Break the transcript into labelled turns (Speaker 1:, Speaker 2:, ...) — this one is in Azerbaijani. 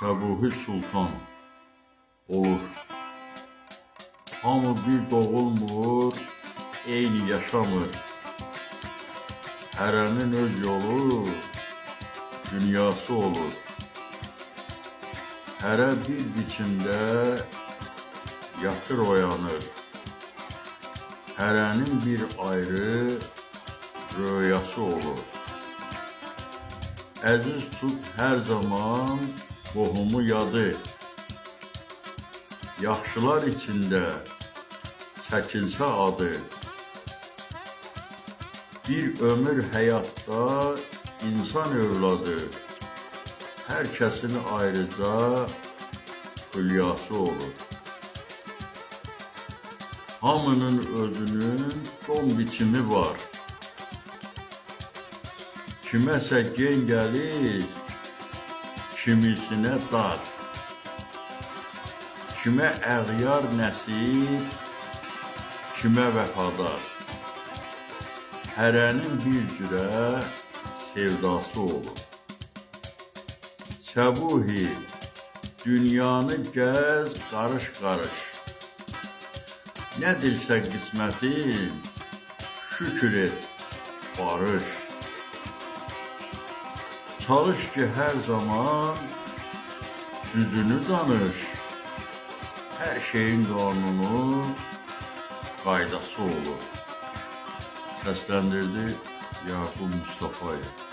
Speaker 1: Səbuhi Sultan olur. Hamı bir doğulmur, eyni yaşamır. Hərənin öz yolu, dünyası olur. Hərə bir biçimdə yatır oyanır. Hərənin bir ayrı röyası olur. Əziz tut hər zaman qohumu yadı. Yaxşılar içində çəkilsə adı. Bir ömür həyatda insan övladı, hər kəsin ayrıca hülyası olur. Hamının özünün don biçimi var. Kiməsə gen gəlir, kimisinə dar. Kimə əğyar nəsib, kimə vəfadar. Hərənin bir cürə sevdası olur. Səbuhi, dünyanı gəz qarış-qarış. Nədirsə qismətin, şükür et, barış. Çalış ki hər zaman düzünü danış. Hər şeyin qanunu, qaydası olur. Səsləndirdi Yaqub Mustafayev.